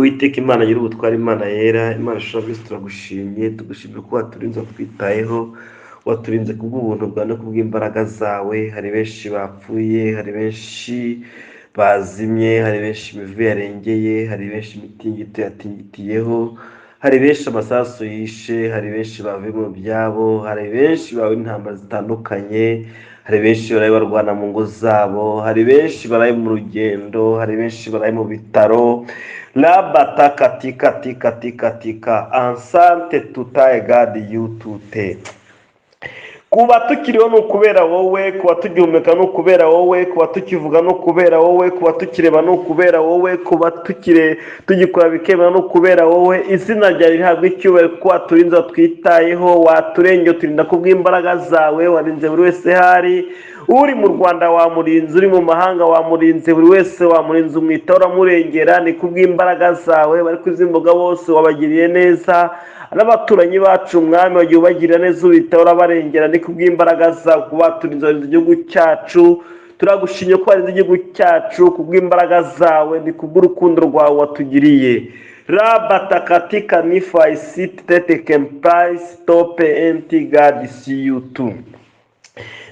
Uwiteka Imana nyir'ubutware, Imana yera, Imana ishobora byose, turagushimye, tugushimye ko waturinze, watwitayeho, waturinze kubw'ubuntu bwawe no kubw'imbaraga zawe. Hari benshi bapfuye, hari benshi bazimye, hari benshi imivu yarengeye, hari benshi imitingito yatingitiyeho, hari benshi amasasu yishe, hari benshi bavuye mu byabo, hari benshi bawe intambara zitandukanye, hari benshi baraye barwana mu ngo zabo, hari benshi baraye mu rugendo, hari benshi baraye mu bitaro. Rabatakatikatikatika ansante tutaye gadi yutute. Kuba tukiriho ni ukubera wowe, kuba tugihumeka ni ukubera wowe, kuba tukivuga ni ukubera wowe, kuba tukireba ni ukubera wowe, kuba tukire tugikora bikemera ni ukubera wowe. Izina ryawe rihabwa icyubahiro kuko waturinze, watwitayeho, waturengeye, uturinda kubw'imbaraga zawe. Warinze buri wese, hari uri mu Rwanda wamurinze, uri mu mahanga wamurinze, buri wese wamurinze, umwitaho, uramurengera, ni kubw'imbaraga zawe. Bari kuzimbuga bose wabagiriye neza, n'abaturanyi bacu, Umwami, wagiye ubagirira neza, ubitaho, urabarengera, ni kubw'imbaraga zawe. Kuba waturinze, warinze igihugu cyacu, turagushimye ko warinze igihugu cyacu kubw'imbaraga zawe, ni kubw'urukundo rwawe watugiriye. Rabatakatika nifayi tete kempayi stope enti gadi siyutu.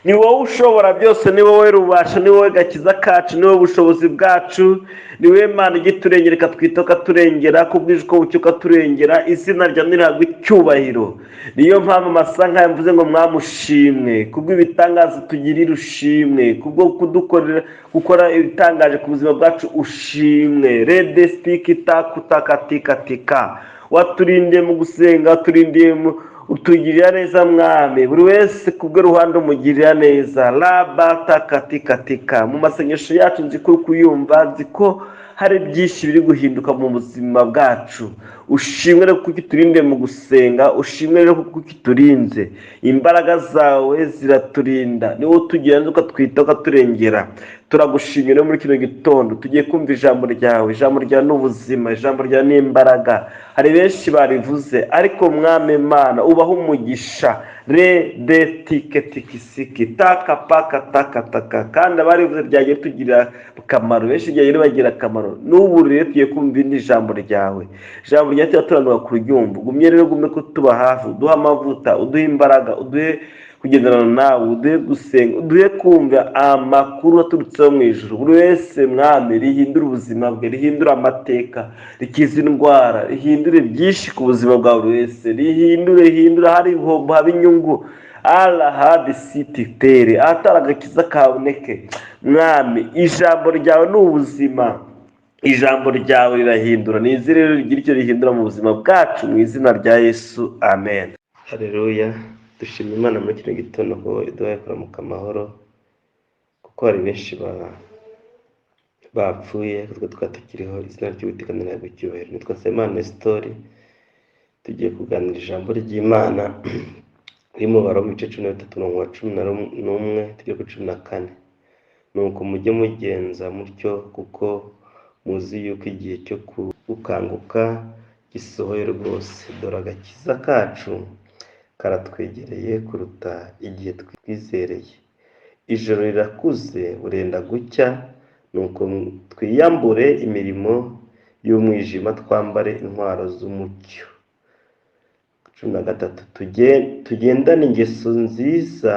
Ni wowe ushobora byose, ni wowe rubasha, ni wowe gakiza kacu, ni wowe bushobozi bwacu, ni wowe Mana igiturengera, ikatwita, ukaturengera, ko bwije uko bucya ukaturengera. Izina ryawe nirihabwa icyubahiro. Niyo mpamvu amasaha nk'aya mvuze ngo mwamushimwe kubw'ibitangaza tugirira, ushimwe kubwo kudukorera, gukora ibitangaje ku buzima bwacu, ushimwe. Rede sipiki takutakatikatika. Waturindiye mu gusenga, waturindiye mu utugirira neza, Mwami, buri wese kubwe ruhande umugirira neza. Rabatakatikatika. Mu masengesho yacu nzi ko uri kuyumva, nzi ko hari byinshi biri guhinduka mu buzima bwacu. Ushimwe rero kuko uturinde mu gusenga, ushimwe rero kuko uturinze, imbaraga zawe ziraturinda, ni wowe utugira neza, ukatwitaho, ukaturengera. Turagushimye rero muri kino gitondo tugiye kumva ijambo ryawe. Ijambo ryawe ni ubuzima, ijambo ryawe ni imbaraga. Hari benshi barivuze, ariko Mwami Imana, ubaha umugisha. Re de tike tikisiki taka paka taka taka. Kandi abarivuze ryagiye tugirira akamaro, benshi ryagiye ribagira akamaro. N'ubu rero tugiye kumva irindi jambo ryawe, ijambo ryawe tuba turanura kuryumva. Gumye rero, gume kutuba hafi, uduhe amavuta, uduhe imbaraga, uduhe kugendana nawe, uduhe gusenga, uduhe kumva amakuru aturutseho mu ijuru. Buri wese, Mwami, rihindure ubuzima bwe, rihindure amateka, rikize indwara, rihindure byinshi ku buzima bwa buri wese, rihindure, rihindure ahari ibihombo haba inyungu, arahadi siti tere, ahatari agakiza kaboneke. Mwami, ijambo ryawe ni ubuzima, ijambo ryawe rirahindura. Ni izi rero rigira icyo rihindura mu buzima bwacu, mu izina rya Yesu, amen. Hareruya. Dushima Imana muri kino gitondo ko iduhaye kuramuka amahoro, kuko hari benshi bapfuye, twe twaba tukiriho. Izina ry'Uwiteka nirihabwe icyubahiro. Nitwa Nsabimana Nesitori, tugiye kuganira ijambo ry'Imana riri mu Baroma ibice 13, umurongo wa 11 tujye ku 14. Nuko mujye mugenza mutyo, kuko muzi yuko igihe cyo gukanguka gisohoye rwose. Dore agakiza kacu karatwegereye kuruta igihe twizereye. Ijoro rirakuze, burenda gucya. Nuko twiyambure imirimo y'umwijima, twambare intwaro z'umucyo. 13. Tugendane ingeso nziza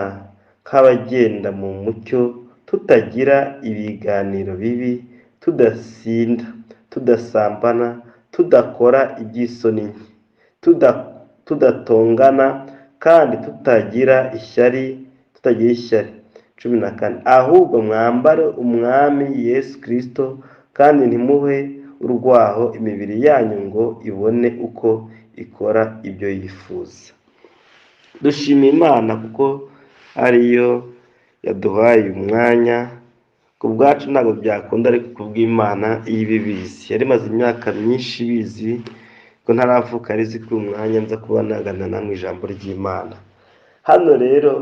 nk'abagenda mu mucyo, tutagira ibiganiro bibi, tudasinda, tudasambana, tudakora iby'isoni nke, tudatongana, kandi tutagira ishyari, tutagira ishyari. 14. Ahubwo mwambare Umwami Yesu Kirisito, kandi ntimuhe urwaho imibiri yanyu ngo ibone uko ikora ibyo yifuza. Dushima Imana kuko ariyo yaduhaye uyu mwanya. Ku bwacu ntabwo byakunda, ariko ku bw'Imana iyo ibibizi, yari imaze imyaka myinshi ibizi ko ntaravuka, yari izi ko uyu mwanya nza kuba naganira namwe ijambo ry'Imana. Hano rero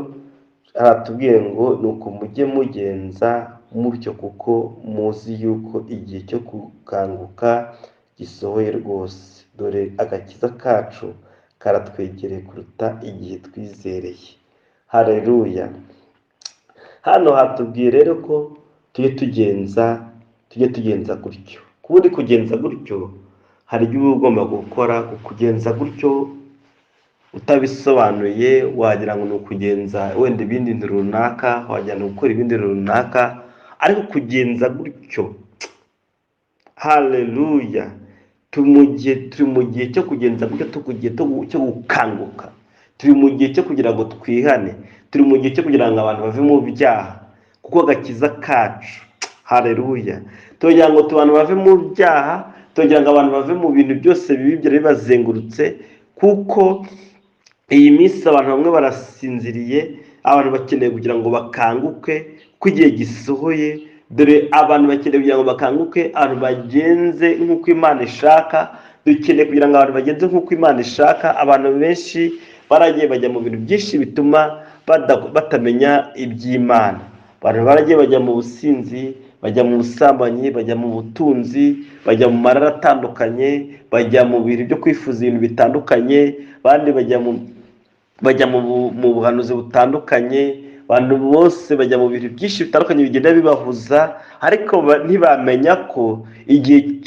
haratubwiye ngo nuko mujye mugenza mutyo, kuko muzi yuko igihe cyo gukanguka gisohoye rwose. Dore agakiza kacu karatwegereye kuruta igihe twizereye. Hareruya. Hano hatubwiye rero ko tujye tugenza gutyo. Kubundi kugenza gutyo Hari ibyo uba ugomba gukora. Kugenza gutyo utabisobanuye wagira ngo ni ukugenza wenda ibindi bintu runaka, wagira ngo ni gukora ibindi runaka, ariko kugenza gutyo, haleluya, turi mu gihe cyo kugenza gutyo, turi mu gihe cyo gukanguka, turi mu gihe cyo kugira ngo twihane, turi mu gihe cyo kugira ngo abantu bave mu byaha, kuko agakiza kacu, haleluya, tugira ngo abantu bave mu byaha, tugira ngo abantu bave mu bintu byose bibi byari bibazengurutse, kuko iyi minsi abantu bamwe barasinziriye. Abantu bakeneye kugira ngo bakanguke ko igihe gisohoye. Dore abantu bakeneye kugira ngo bakanguke, abantu bagenze nk'uko Imana ishaka. Dukeneye kugira ngo abantu bagenze nk'uko Imana ishaka. Abantu benshi baragiye bajya mu bintu byinshi bituma batamenya iby'Imana. Abantu baragiye bajya mu businzi, bajya mu busambanyi, bajya mu butunzi, bajya mu marara atandukanye, bajya mu bintu byo kwifuza ibintu bitandukanye, abandi bajya mu buhanuzi butandukanye. Abantu bose bajya mu bintu byinshi bitandukanye bigenda bibahuza, ariko ntibamenya ko igihe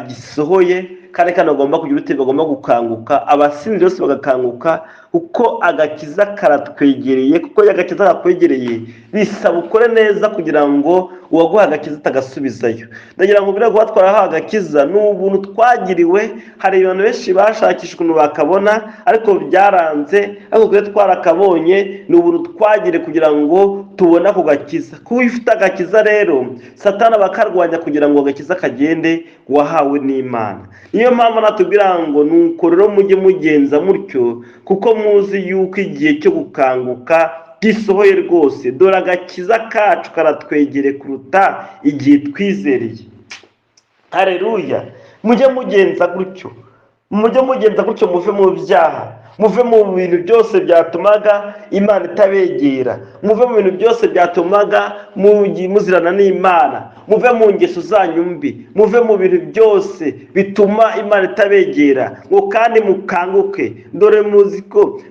gisohoye kandi bagomba kugira ute? Bagomba gukanguka, abasinzi bose bagakanguka, kuko agakiza karatwegereye. Kuko iyo agakiza kakwegereye, bisaba ukore neza kugira ngo uwaguha agakiza atagasubizayo. Ndagira ngo buriya kuba twarahawe agakiza ni ubuntu twagiriwe. Hari abantu benshi bashakisha ukuntu bakabona ariko byaranze, ariko twe twarakabonye. Ni ubuntu twagiriwe kugira ngo tubone ako gakiza. Kuba ufite agakiza rero, Satani aba akarwanya kugira ngo agakiza kagende wahawe n'Imana. Niyo mpamvu natubwira ngo nuko rero mujye mugenza mutyo, kuko muzi yuko igihe cyo gukanguka gisohoye rwose. Dore agakiza kacu karatwegereye kuruta igihe twizereye. Hareruya! Mujye mugenza gutyo, mujye mugenza gutyo, muve mu byaha, muve mu bintu byose byatumaga Imana itabegera, muve mu bintu byose byatumaga muzirana n'Imana, muve mu ngeso zanyu mbi, muve mu bintu byose bituma Imana itabegera, ngo kandi mukanguke. Dore muzi ko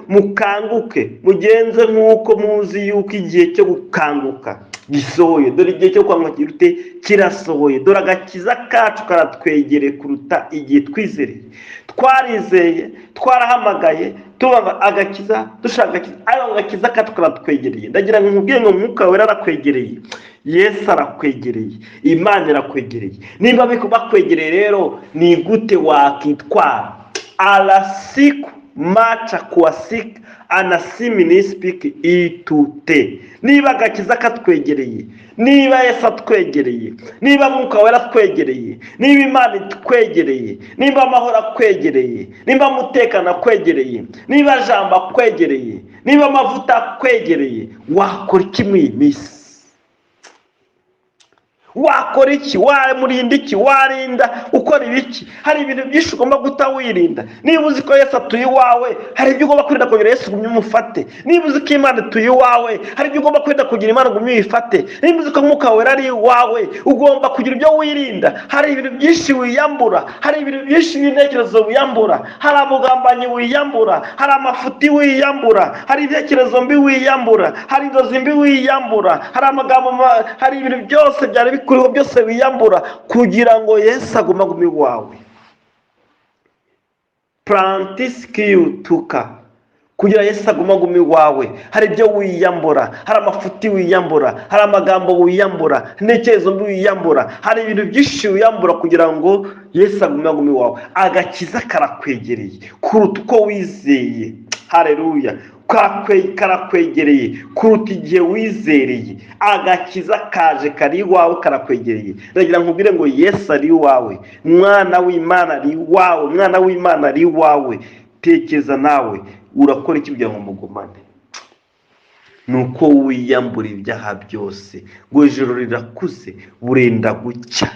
mukanguke, mugenze nk'uko muzi yuko igihe cyo gukanguka gisohoye. Dore igihe cyo gukanguka kirute kirasohoye. Dore agakiza kacu karatwegereye kuruta igihe twizereye. Twarizeye, twarahamagaye, tuba agakiza, dushaka agakiza, ariko agakiza kacu karatwegereye. Ndagira ngo nkubwire ngo Mwuka Wera arakwegereye, Yesu arakwegereye, Imana irakwegereye. Niba bakwegereye rero, ni gute wakitwara? Arasiku maca kuwasika anasiminisipiki itute. Niba agakiza katwegereye, niba Yesu atwegereye, niba Mwuka Wera atwegereye, niba Imana itwegereye, niba amahoro akwegereye, niba umutekano akwegereye, niba jambo akwegereye, niba amavuta akwegereye, wakora iki muri iyi minsi? Wakora iki? Wamurinda iki? Warinda ukora ibiki? Hari ibintu byinshi ugomba guta wirinda. Niba uzi ko Yesu atuye iwawe, hari ibyo ugomba kwirinda kugira Yesu ugumye umufate. Niba uzi ko Imana ituye iwawe, hari ibyo ugomba kwirinda kugira Imana ugumye uyifate. Niba uzi ko Mwuka Wera ari iwawe, ugomba kugira ibyo wirinda. Hari ibintu byinshi wiyambura, hari ibintu byinshi by'intekerezo wiyambura, hari abugambanyi wiyambura, hari amafuti wiyambura, hari ibitekerezo mbi wiyambura, hari inzozi mbi wiyambura, hari amagambo hari ibintu byose byari bikuriho byose wiyambura kugira ngo Yesu agume agume iwawe. Purantisikiyutuka kugira Yesu agume agume iwawe. Hari ibyo wiyambura, hari amafuti wiyambura, hari amagambo wiyambura, intekerezo mbi wiyambura, hari ibintu byinshi wiyambura kugira ngo Yesu agume agume iwawe. Agakiza karakwegereye kuruta uko wizeye. Hareruya! Karakwegereye kuruta igihe wizereye. Agakiza kaje, kari iwawe, karakwegereye. Ndagira nkubwire ngo Yesu ari iwawe, Mwana w'Imana ari iwawe, Mwana w'Imana ari iwawe. Tekereza nawe, urakora iki kugira ngo mugumane? Ni uko wiyambura ibyaha byose, ngo ijoro rirakuze, burenda gucya.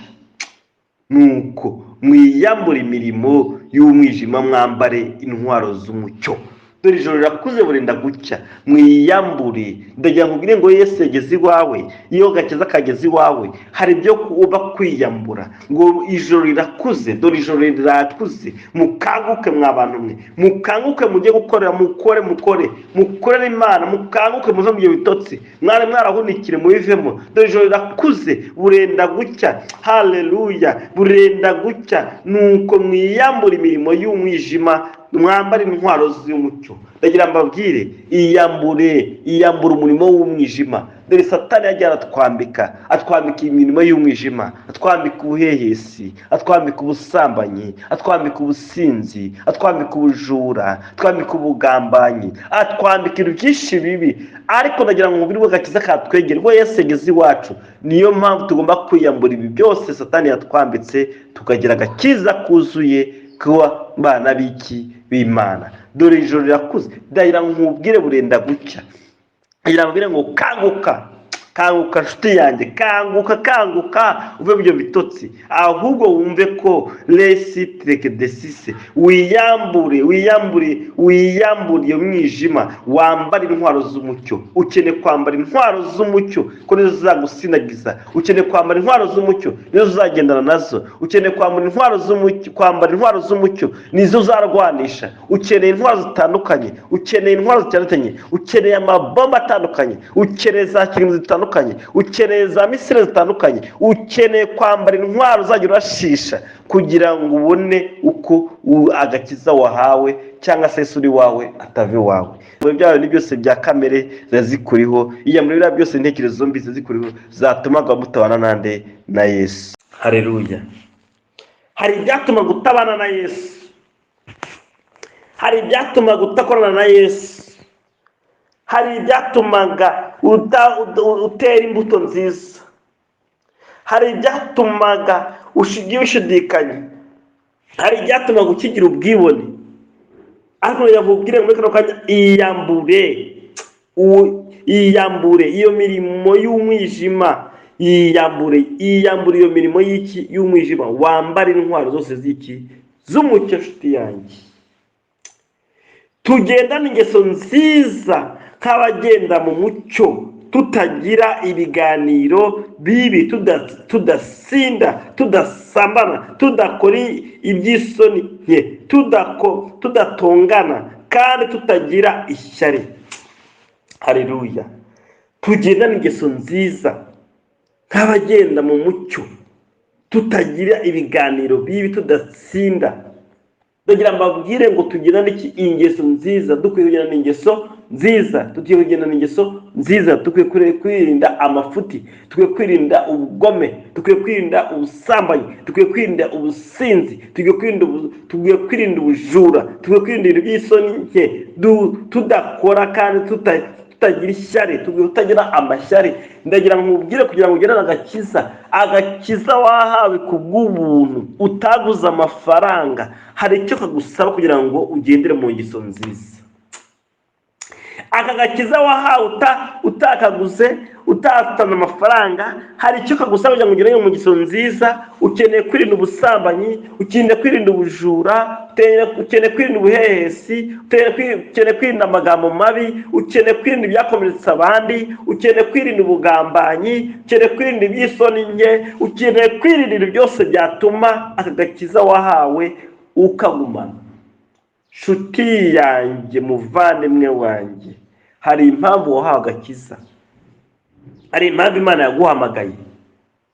Nuko mwiyambura imirimo y'umwijima, mwambare intwaro z'umucyo. Dore ijoro rirakuze, burenda gucya, mwiyambure. Ndagira ngo ubwire ngo Yesu yageze iwawe. Iyo gakiza kageze iwawe, hari ibyo uba kwiyambura. Ngo ijoro rirakuze, dore ijoro rirakuze, mukanguke mwa bantu mwe, mukanguke mujye gukorera, mukore, mukore, mukorere Imana, mukanguke muve mu byo bitotsi mwari mwarahunikire, mubivemo. Dore ijoro rirakuze, burenda gucya. Haleluya, burenda gucya. Nuko mwiyambura imirimo y'umwijima, mwambare intwaro z'umucyo. Ndagira mbabwire, iyambure, iyambure umurimo w'umwijima. Dore Satani yagiye aratwambika, atwambika imirimo y'umwijima, atwambika ubuhehesi, atwambika ubusambanyi, atwambika ubusinzi, atwambika ubujura, atwambika ubugambanyi, atwambika ibintu byinshi bibi. Ariko ndagira ngo umubiri w'agakiza katwegere, ubwo Yesu yageze iwacu. Niyo mpamvu tugomba kwiyambura ibi byose Satani yatwambitse, tukagira agakiza kuzuye kuba bana b'iki? B'Imana. Dore ijoro rirakuze, ndagira ngo nkubwire, burenda gucya. Ndagira ngo nkubwire ngo kanguka, kanguka nshuti yanjye, kanguka, kanguka uve mu byo bitotsi, ahubwo wumve ko resi desise. Wiyambure, wiyambure, wiyambure iyo mwijima, wambare intwaro z'umucyo. Ukeneye kwambara intwaro z'umucyo ko nizo zizagusinagiza. Ukeneye kwambara intwaro z'umucyo, nizo uzagendana nazo. Ukeneye kwambara intwaro z'umucyo, kwambara intwaro z'umucyo nizo uzarwanisha. Ukeneye intwaro zitandukanye, ukeneye intwaro zitandukanye, ukeneye amabomba atandukanye, ukeneye za kirimbuzi zitandukanye, ukeneye za missile zitandukanye. Ukeneye kwambara intwaro uzajya urashisha kugira ngo ubone uko agakiza wahawe cyangwa se uri wawe atava iwawe. Muri bya bintu byose bya kamere ziba zikuriho, iya muri biriya byose, intekerezo mbi ziba zikuriho zatumaga mutabana nande? Na Yesu. Hareruya. Hari ibyatumaga utabana na Yesu, hari ibyatumaga udakorana na Yesu, hari ibyatumaga utera imbuto nziza, hari ibyatumaga ushidikanya, hari ibyatumaga ukigira ubwibone. Ariko yakubwire muri kano kanya, iyambure, iyambure iyo mirimo y'umwijima, iyambure, iyambure iyo mirimo y'iki? Y'umwijima, wambare intwaro zose z'iki? Z'umucyo. Nshuti yanjye, tugendane ingeso nziza nk'abagenda mu mucyo, tutagira ibiganiro bibi, tudasinda, tudasambana, tudakora iby'isoni nke, tudatongana kandi tutagira ishyari. Hareruya. Tugendane ingeso nziza nk'abagenda mu mucyo, tutagira ibiganiro bibi, tudatsinda. Ndagira mbabwire ngo tugendane iki? Ingeso nziza. Dukwiye kugendana ingeso nziza, dukwiye kugendana ingeso nziza. Dukwiye kwirinda amafuti, dukwiye kwirinda ubugome, dukwiye kwirinda ubusambanyi, dukwiye kwirinda ubusinzi, dukwiye kwirinda ubujura, dukwiye kwirinda ibintu by'isoni nke, tudakora kandi tutagira ishyari, tutagira amashyari. Ndagira ngo nkubwire, kugira ngo ugendane agakiza, agakiza wahawe ku bw'ubuntu, utaguze amafaranga, hari icyo kagusaba kugira ngo ugendere mu ngeso nziza. Aka gakiza wahawe utakaguze, utatanze amafaranga, hari icyo kagusaba kugira ngo ugere mu ngeso nziza. Ukeneye kwirinda ubusambanyi, ukeneye kwirinda ubujura, ukeneye kwirinda ubuhehesi, ukeneye kwirinda amagambo mabi, ukeneye kwirinda ibyakomeretsa abandi, ukeneye kwirinda ubugambanyi, ukeneye kwirinda iby'isoni nke, ukeneye kwirinda ibintu byose byatuma aka gakiza wahawe ukagumana. Nshuti yanjye, muvandimwe wanjye, hari impamvu wahawe agakiza, hari impamvu Imana yaguhamagaye,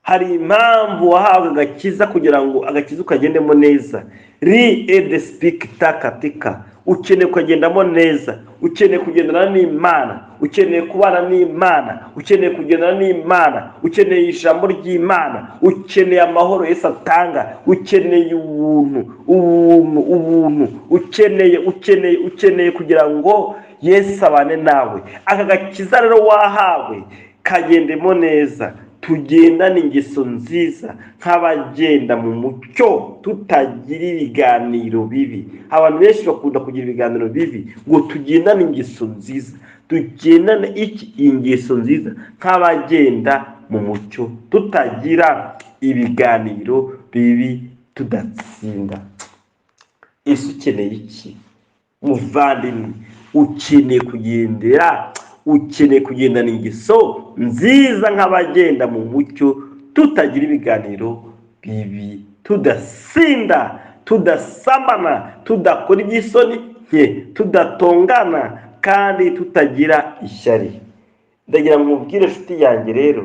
hari impamvu wahawe agakiza, kugira ngo agakiza ukagendemo neza. Ri ede sipiki takatika. Ukeneye kukagendamo neza, ukeneye kugendana n'Imana, ukeneye kubana n'Imana, ukeneye kugendana n'Imana, ukeneye ijambo ry'Imana, ukeneye amahoro Yesu atanga, ukeneye ubuntu, ubuntu, ubuntu, ukeneye, ukeneye, ukeneye kugira ngo Yesu abane nawe. Aka gakiza rero wahawe, kagendemo neza. Tugendane ingeso nziza nk'abagenda mu mucyo, tutagira ibiganiro bibi. Abantu benshi bakunda kugira ibiganiro bibi. Ngo tugendane ingeso nziza, tugendane iki? Ingeso nziza nk'abagenda mu mucyo, tutagira ibiganiro bibi, tudatsinda. Ese ukeneye iki? Muvandimwe, ukeneye kugendera, ukeneye kugendana ingeso nziza nk'abagenda mu mucyo, tutagira ibiganiro bibi, tudasinda, tudasambana, tudakora iby'isoni nke, tudatongana kandi tutagira ishyari. Ndagira ngo nkubwire, inshuti yanjye rero,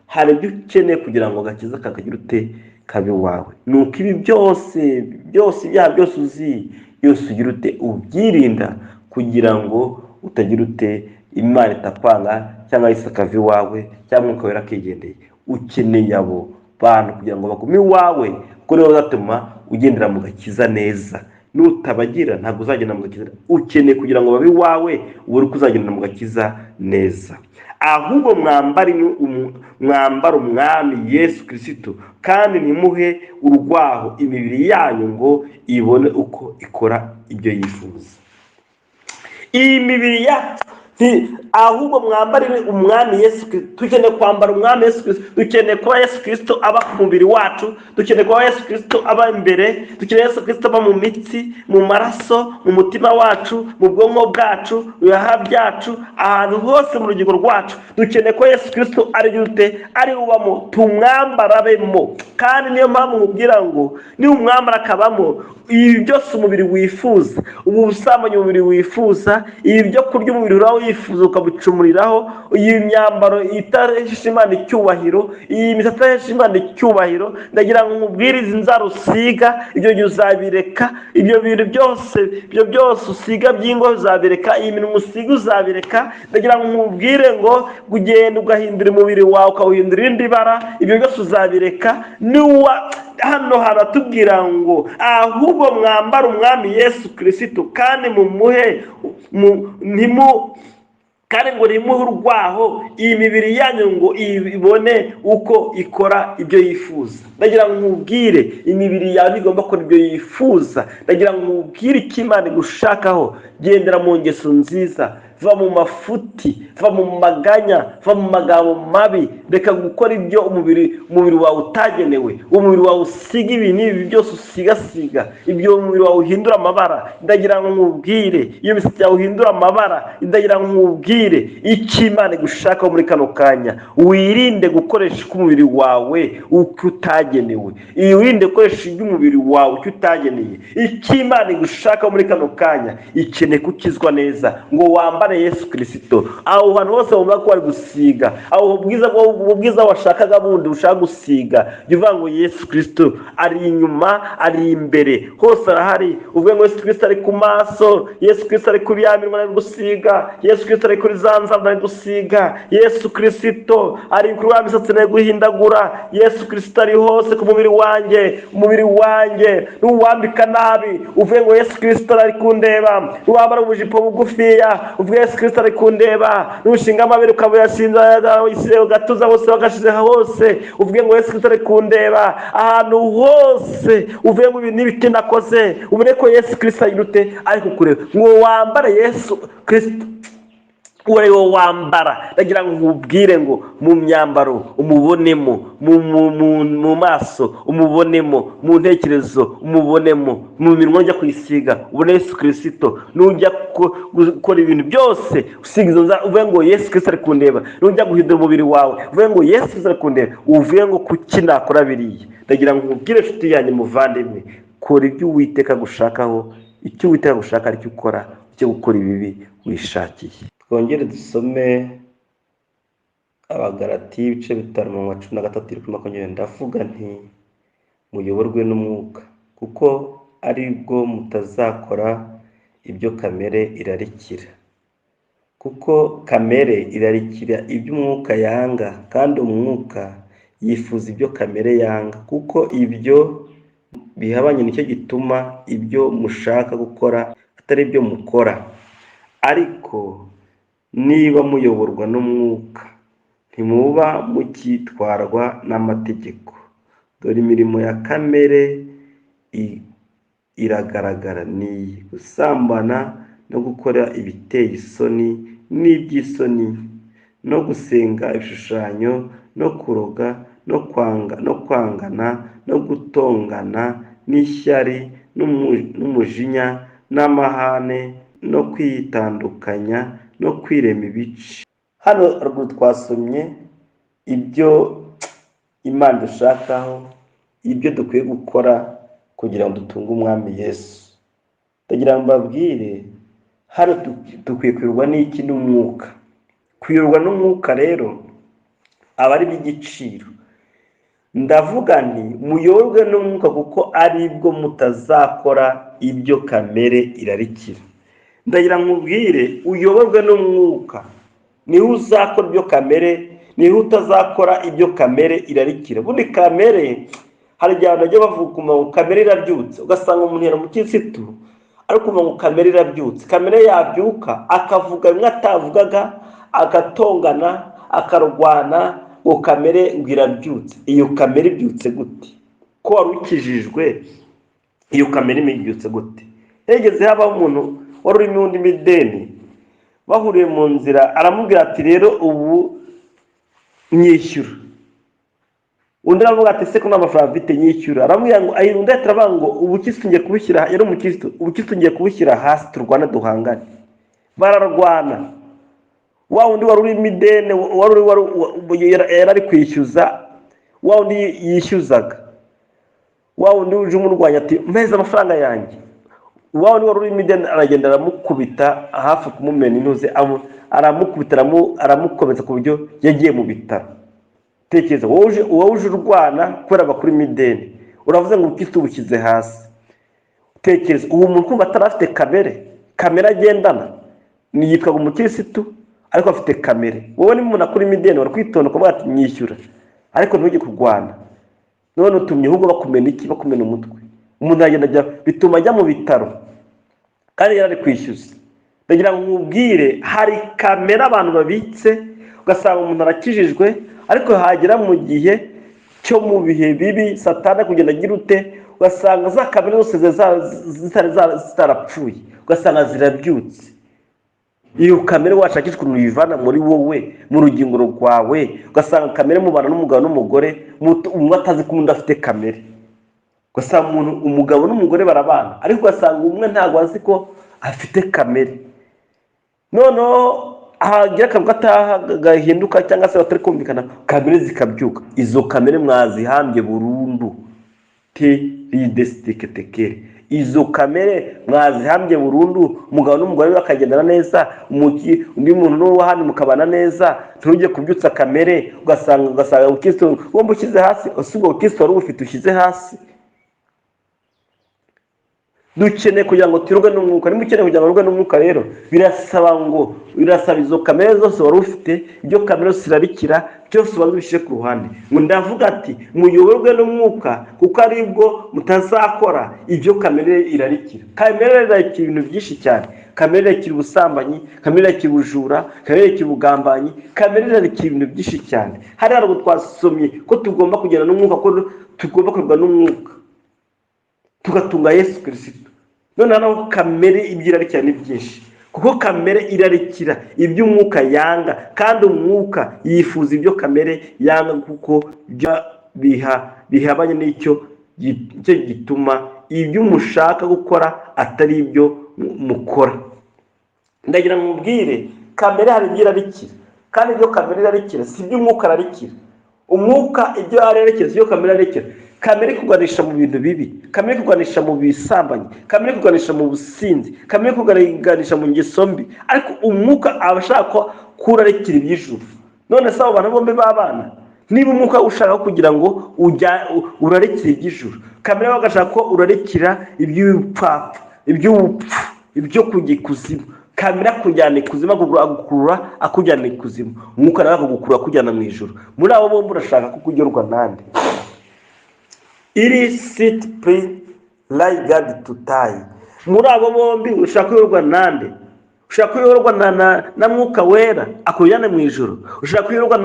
hari ibyo ukeneye kugira ngo agakiza kakagira ute kabe iwawe. Ni uko ibi byose byose, ibyaha byose uzi byose, ugira ute ubyirinda kugira ngo utagira ute Imana itakwanga, cyangwa Yesu akava iwawe, cyangwa Umwuka Wera akigendeye. Ukeneye abo bantu kugira ngo bagume iwawe, kuko nibo bazatuma ugendera mu gakiza neza. Nutabagira ntabwo uzagenda mu gakiza. Ukeneye kugira ngo babe iwawe, ubone uko uzagendera mu gakiza neza. Ahubwo mwambare Umwami Yesu Kirisito, kandi ntimuhe urwaho imibiri yanyu ngo ibone uko ikora ibyo yifuza. Iyi mibiri yacu, ahubwo mwambare Umwami Yesu Kirisito. Dukeneye kwambara Umwami Yesu Kirisito. Dukeneye kuba Yesu Kirisito aba ku mubiri wacu. Dukeneye kuba Yesu Kirisito aba imbere. Dukeneye Yesu Kirisito aba mu mitsi, mu maraso, mu mutima wacu, mu bwonko bwacu, mu bihaha byacu, ahantu hose mu rugingo rwacu. Dukeneye ko Yesu Kirisito ari ute ari ubamo, tumwambara abemo. Kandi niyo mpamvu nkubwira ngo niba umwambara akabamo, ibi byose umubiri wifuza, ubu busambanyi umubiri wifuza, ibi byo kurya umubiri uraho wifuza ukabicumuriraho, iyi myambaro idahesha Imana icyubahiro, iyi misatsi idahesha Imana icyubahiro, ndagira ngo nkubwire, izi nzara usiga, ibyo gihe uzabireka. Ibyo bintu byose, ibyo byose usiga by'ingo uzabireka, iyi minwa usiga uzabireka. Ndagira ngo nkubwire ngo kugenda ugahindura umubiri wawe, ukawuhindura irindi bara, ibyo byose uzabireka. Niwa hano haratubwira ngo ahubwo mwambare Umwami Yesu Kirisito, kandi mumuhe ntimu kandi ngo ntimuhe urwaho iyi mibiri yanyu ngo ibone uko ikora ibyo yifuza. Ndagira ngo nkubwire, imibiri yawe igomba gukora ibyo yifuza. Ndagira ngo nkubwire icyo Imana igushakaho. Gendera mu ngeso nziza, va mu mafuti, va mu maganya, va mu magambo mabi. Reka gukora ibyo umubiri wawe utagenewe. Umubiri wawe usiga ibi n'ibi byose usigasiga, ibyo umubiri wawe uhindura amabara. Ndagira ngo nkubwire, iyo misatsi yawe uhindura amabara. Ndagira ngo nkubwire icyo Imana igushakaho muri kano kanya. Wirinde gukoresha uko umubiri wawe uko utagenewe, wirinde gukoresha iby'umubiri wawe icyo utageneye. Icyo Imana igushakaho muri kano kanya, ikeneye gukizwa neza ngo wambare Yesu Kirisito. Aho hantu hose wumva ko wari gusiga, aho ubwiza washakaga bundi ushaka gusiga, jya uvuga ngo Yesu Kirisito ari inyuma, ari imbere, hose arahari. Uvuge ngo Yesu Kirisito ari ku maso, Yesu Kirisito ari kuri ya minwa ari gusiga, Yesu Kirisito ari kuri za nzara ari gusiga, Yesu Kirisito ari kuri wa misatsi ari guhindagura, Yesu Kirisito ari hose ku mubiri wanjye. Umubiri wanjye nuwambika nabi, uvuge ngo Yesu Kirisito ari kundeba. Nuwambara ubujipo bugufiya, uvuge Yesu Kirisito ari kundeba. Nushinga amabere ukaba uyashinze gatuza hose, wagashize hose, uvuge ngo Yesu Kirisito ari kundeba. Ahantu hose uvuge ngo ibi n'ibiti nakoze, ubone ko Yesu Kirisito ari ute ari kukureba. Ngo wambare Yesu Kirisito, uwo ari wo wambara. Ndagira ngo nkubwire ngo mu myambaro umubonemo, mu maso umubonemo, mu ntekerezo umubonemo, mu minwa ujya kuyisiga ubone Yesu Kirisito. Nujya gukora ibintu byose usiga izo nzara, uvuge ngo Yesu Kirisito ari kundeba. Nujya guhindura umubiri wawe, uvuge ngo Yesu Kirisito ari kundeba. Uvuge ngo kuki nakora biriya? Ndagira ngo nkubwire, inshuti yanjye, muvandimwe, kora ibyo Uwiteka agushakaho. Icyo Uwiteka agushaka aricyo ukora, icyo gukora ibibi wishakiye. Twongere dusome Abagalati ibice 5, umurongo wa 13 kuri 20. Ndavuga nti muyoborwe n'Umwuka, kuko ari bwo mutazakora ibyo kamere irarikira. Kuko kamere irarikira ibyo Umwuka yanga, kandi Umwuka yifuza ibyo kamere yanga, kuko ibyo bihabanye. Nicyo gituma ibyo mushaka gukora atari ibyo mukora. Ariko niba muyoborwa n'Umwuka, ntimuba mukitwarwa n'amategeko. Dore imirimo ya kamere iragaragara, ni iyi: gusambana no gukora ibiteye isoni n'iby'isoni, no gusenga ibishushanyo, no kuroga, no kwanga, no kwangana, no gutongana, n'ishyari, n'umujinya, n'amahane. no kwitandukanya no kwirema ibice. Hano haruguru twasomye ibyo Imana dushakaho, ibyo dukwiye gukora kugira ngo dutunge Umwami Yesu. Ndagira ngo mbabwire, hano dukwiye kuyoborwa n'iki? N'umwuka. Kuyoborwa n'umwuka rero aba ari iby'igiciro. Ndavuga nti muyoborwe n'umwuka, kuko aribwo mutazakora ibyo kamere irarikira. Ndagira ngo nkubwire, uyoborwe n'umwuka, niho uzakora ibyo kamere, niho utazakora ibyo kamere irarikira. Ubundi kamere, hari igihe abantu bajya bavuga ngo kamere irabyutse, ugasanga umuntu yari umukirisitu ariko ukumva ngo kamere irabyutse. Kamere yabyuka akavuga bimwe atavugaga, agatongana, akarwana, ngo kamere ngo irabyutse. Iyo kamere ibyutse gute? Ko wari ukijijwe, iyo kamere ibyutse gute? Hegeze habaho umuntu wari urimo undi mideni, bahuriye mu nzira, aramubwira ati rero ubu nyishyura. Undi aravuga ati se ko nta mafaranga mfite, nyishyura. Aramubwira ngo ayi, undi ahita aravuga ngo ubukirisitu ngiye kubushyira, yari umukirisitu, ubukirisitu ngiye kubushyira hasi, turwane duhangane. Bararwana. Wa wundi wari urimo ideni, wari uri yari ari kwishyuza, wa wundi yishyuzaga, wa wundi uje umurwanya ati mpeze amafaranga yanjye. Wa wundi wari urimo ideni aragenda aramukubita, hafi kumumena intuze, aramukubita, aramukomeretsa ku buryo yagiye mu bitaro. Tekereza wowe uje urwana kubera bakurimo ideni, uravuze ngo ubukirisitu bushyize hasi. Tekereza uwo muntu kumva atari afite kamere, kamere agendana ni yitwaga umukirisitu ariko afite kamere. Wowe niba umuntu akurimo ideni wari kwitonda ukavuga ati nyishyura, ariko ntujye kurwana. None utumye ahubwo bakumena iki? Bakumena umutwe. Umuntu aragenda ajya, bituma ajya mu bitaro kandi yari ari kwishyuza. Ndagira ngo nkubwire, hari kamere abantu babitse, ugasanga umuntu arakijijwe, ariko hagera mu gihe cyo mu bihe bibi, Satani kugenda agira ute, ugasanga za kamere zose zitarapfuye, ugasanga zirabyutse. Iyo kamere washakisha ukuntu uyivana muri wowe, mu rugingo rwawe, ugasanga kamere mubana n'umugabo n'umugore, umwe atazi ko undi afite kamere. Ugasanga umuntu, umugabo n'umugore barabana, ariko ugasanga umwe ntabwo azi ko afite kamere. Noneho hagira akantu gataha gahinduka cyangwa se batari kumvikana, kamere zikabyuka. Izo kamere mwazihambye burundu, te ridesitekere, izo kamere mwazihambye burundu, umugabo n'umugore bakagendana neza, undi muntu n'uwo hano mukabana neza, ntujye kubyutsa kamere, ugasanga ubukristo wumva ushyize hasi. Ese ubwo bukristo wari ubufite ushyize hasi? Dukeneye kugira ngo tuyoborwe n'umwuka. Niba ukeneye kugira ngo tuyoborwe n'umwuka rero, birasaba izo kamere zose wari ufite, ibyo kamere zose irarikira byose, ubanza ubishyire ku ruhande. Ngo ndavuga ati muyoborwe n'umwuka, kuko aribwo mutazakora ibyo kamere irarikira. Kamere irarikira ibintu byinshi cyane. Kamere irarikira ubusambanyi, kamere irarikira ubujura, kamere irarikira ubugambanyi, kamere irarikira ibintu byinshi cyane. Hariya haruguru twasomye ko tugomba kugenda n'umwuka, ko tugomba kuyoborwa n'umwuka, tugatunga Yesu Kirisito. Noneho naho kamere ibyo irarikira ni byinshi, kuko kamere irarikira ibyo umwuka yanga, kandi umwuka yifuza ibyo kamere yanga, kuko bihabanye n'icyo gituma ibyo mushaka gukora atari ibyo mukora. Ndagira ngo mubwire, kamere hari ibyo irarikira, kandi ibyo kamere irarikira si ibyo umwuka ararikira. Umwuka ibyo ararikira si ibyo kamere ararikira. Kamere ikuganisha mu bintu bibi, kamere ikuganisha mu bisambanyi, kamere ikuganisha mu businzi, kamere ikuganisha mu ngeso mbi, ariko umwuka aba ashaka ko kurarikira iby'ijuru. None se abo bantu bombi b'abana, niba umwuka ushaka kugira ngo urarikire iby'ijuru, kamere we agashaka ko urarikira iby'ubupfapfa, iby'ubupfu, ibyo kujya ikuzimu, kamere akujyana ikuzimu, agukurura akujyana ikuzimu, umwuka nawe akagukurura akujyana mu ijuru. Muri abo bombi urashaka ko kugerwa nande? Iri siti puri rayigadi tutayi. Muri abo bombi ushaka kuyoborwa nande? Ushaka kuyoborwa na Mwuka Wera akujyane mu ijuru? Ushaka kuyoborwa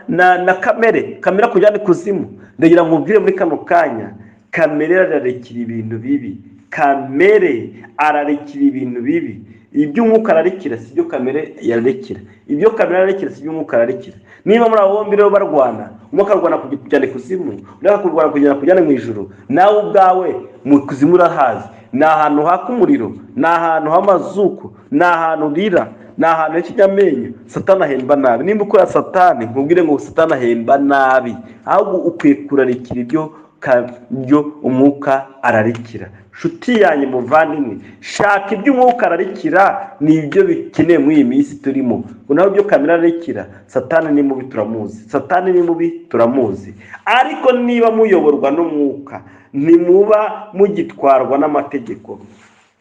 na kamere, kamere akujyane ikuzimu? Ndagira ngo ubwire muri kano kanya, kamere ararikira ibintu bibi, kamere ararikira ibintu bibi. Ibyo umwuka ararikira si ibyo kamere yararikira, ibyo kamere ararikira si ibyo umwuka ararikira. Niba muri abo bombi rero barwana, umwe akarwana kujyana ikuzimu, undi akarwana kujyana mu ijuru, nawe ubwawe mu kuzimu urahazi. Ni ahantu haka umuriro, ni ahantu h'amazuku, ni ahantu urira, ni ahantu h'ikinyamenyo. Satani ahemba nabi. Nimba ukora Satani, nkubwire ngo Satani ahemba nabi, ahubwo ukwiye kurarikira ibyo umwuka ararikira. Nshuti yanjye, muvandimwe, shaka ibyo umwuka ararikira, ni ibyo bikenewe muri iyi minsi turimo. Naho ibyo kamere ararikira, Satani ni mubi, turamuzi. Satani ni mubi, turamuzi. Ariko niba muyoborwa n'umwuka, ntimuba mugitwarwa n'amategeko.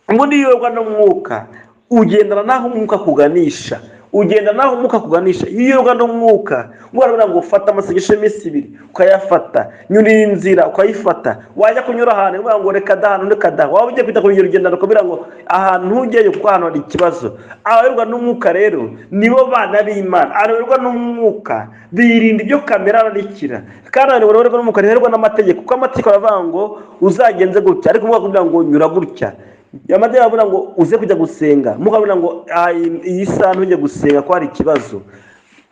Ubundi iyo uyoborwa n'umwuka, ugendana n'aho umwuka akuganisha, ugenda n'aho umwuka akuganisha. Iyo uyoborwa n'umwuka, umwana ngo ufate amasengesho y'iminsi 2, ukayafata, nyura iyi nzira, ukayifata. Wajya kunyura ahantu, uvuga ngo reka da, ahantu reka da. Waba ugiye kwita ku rugendo, ugendana ukabwira ngo ahantu ntujyeyo kuko ahantu hari ikibazo. Abayoborwa n'umwuka rero nibo bana b'Imana. Abayoborwa n'umwuka birinda ibyo kamere ararikira, kandi abayoborwa n'umwuka ntibayoborwa n'amategeko, kuko amategeko aravuga ngo uzagenze gutya, ariko umwuka akubwira ngo nyura gutya. Amategeko aravuga ngo uze kujya gusenga, umwuka aravuga ngo iyi saha ntujye gusenga ko hari ikibazo.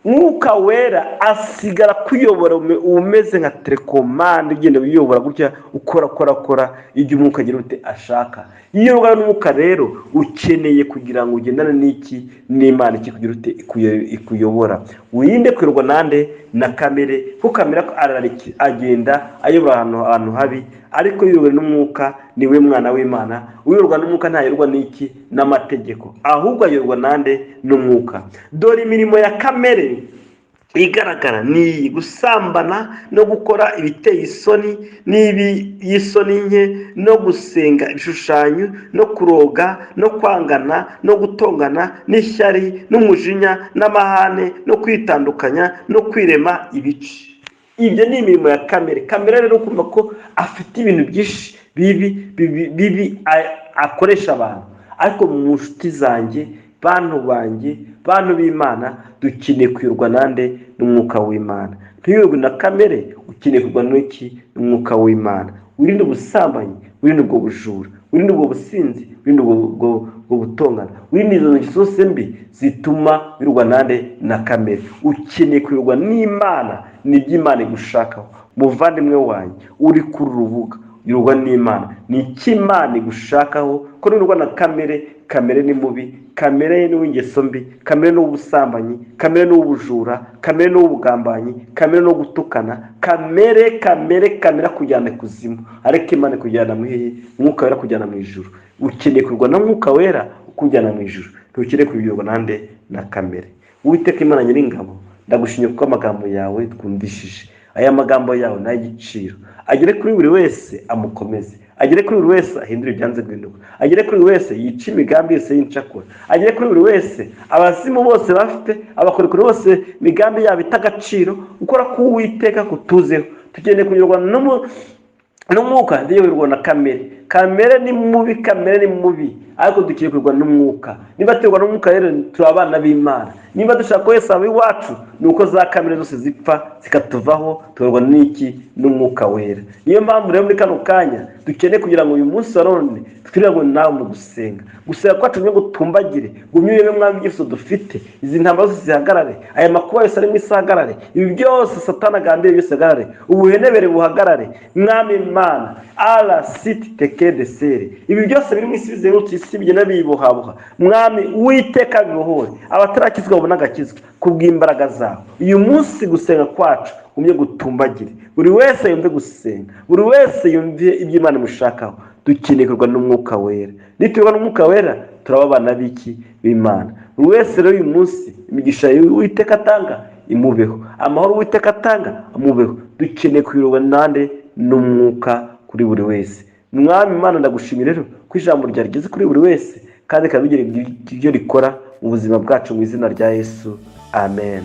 Mwuka Wera asigara kuyobora, umeze nka télécommande, ugenda uyobora gutya, ukora kora kora ibyo umwuka agira ute ashaka. Iyo urwana n'umwuka rero, ukeneye kugira ngo ugendane n'iki? N'Imana. Iki kugira ute ikuyobora. Wirinde kuyoborwa nande? Na kamere, kuko kamere agenda ayobora ahantu habi. Ariko uyobowe n'umwuka niwe mwana w'Imana. Uyoborwa n'umwuka ntayoborwa n'iki? N'amategeko, ahubwo ayoborwa nande? N'umwuka. Dore imirimo ya kamere igaragara ni iyi: gusambana no gukora ibiteye isoni n'ibiy'isoni nke, no gusenga ibishushanyo, no kuroga, no kwangana, no gutongana, n'ishyari, n'umujinya, n'amahane, no kwitandukanya, no kwirema ibice. Ibyo ni imirimo ya kamere. Kamere rero, kumva ko afite ibintu byinshi bibi bibi bibi akoresha abantu. Ariko mu nshuti zanjye, bantu banjye, bantu b'Imana, dukeneye kuyoborwa nande? N'umwuka w'Imana. Ntuyoborwe na kamere, ukeneye kuyoborwa n'iki? N'umwuka w'Imana. Wirinde ubusambanyi, wirinde ubwo bujura, wirinde ubwo businzi, wirinde ubwo butongana, wirinde izo ngeso zose mbi zituma wirwa nande? Na kamere. Ukeneye kuyoborwa n'Imana, nibyo Imana igushakaho. Muvandimwe wanjye uri kuri uru rubuga, uyoborwa n'Imana, ni icyo Imana igushakaho. Ko nuyoborwa na kamere, kamere ni mubi, kamere ni uw'ingeso mbi, kamere ni uw'ubusambanyi, kamere ni uw'ubujura, kamere ni uw'ubugambanyi, kamere ni uwo gutukana. Kamere, kamere, kamere akujyana ikuzimu, ariko Imana ikujyana mu hehe? Umwuka Wera kujyana mu ijuru. Ukeneye kuyoborwa na Mwuka Wera ukujyana mu ijuru, ntukeneye kuyoborwa nande? Na kamere. Uwiteka Imana Nyiringabo, ndagushimye kuko amagambo yawe twumvishije, aya magambo yawe ni ay'igiciro. Agere kuri buri wese, amukomeze, agere kuri buri wese, ahindure ibyanze guhinduka, agere kuri buri wese, yice imigambi yose y'incakura, agere kuri buri wese, abazimu bose bafite, abakorikori bose, imigambi yabo ita agaciro. Gukora k'Uwiteka kutuzeho. Tugendeye kuyoborwa n'umwuka, ntiyoborwa na kamere. Kamere ni mubi, kamere ni mubi, ariko dukeneye kuyoborwa n'umwuka. Niba tuyoborwa n'umwuka rero, turi abana b'Imana. Niba dushaka ko Yesu aba iwacu, ni uko za kamere zose zipfa zikatuvaho, tuyoborwa n'iki? N'umwuka Wera. Niyo mpamvu rero muri kano kanya dukeneye kugira ngo uyu munsi wa none twirinde ngo nawe mu gusenga, gusenga kwacu ngo tumbagire, gumye urebe, Mwami, ibyifuzo dufite, izi ntambara zose zihagarare, aya makuba yose ari mu isi ahagarare, ibi byose Satani agambiriye byose ahagarare, ubuhenebere buhagarare. Mwami Imana, ara siti teke desere, ibi byose biri mu isi bizengurutse isi, bigenda biyibohaboha, Mwami Uwiteka, bibohore. Abatarakizwa babone agakizwa kubw'imbaraga zawe. Uyu munsi gusenga kwacu gumye gutumbagire, buri wese yumve gusenga, buri wese yumve ibyo Imana imushakaho. Dukeneye kuyoborwa n'umwuka Wera. Nituyoborwa n'umwuka Wera, turaba abana b'iki? B'Imana. Buri wese rero uyu munsi, imigisha y'Uwiteka atanga imubeho, amahoro Uwiteka atanga amubeho. Dukeneye kuyoborwa nande? N'umwuka kuri buri wese. Mwami Imana, ndagushimira rero ko ijambo ryawe rigeze kuri buri wese kandi rikaba rigira ibyo rikora mu buzima bwacu, mu izina rya Yesu, amen.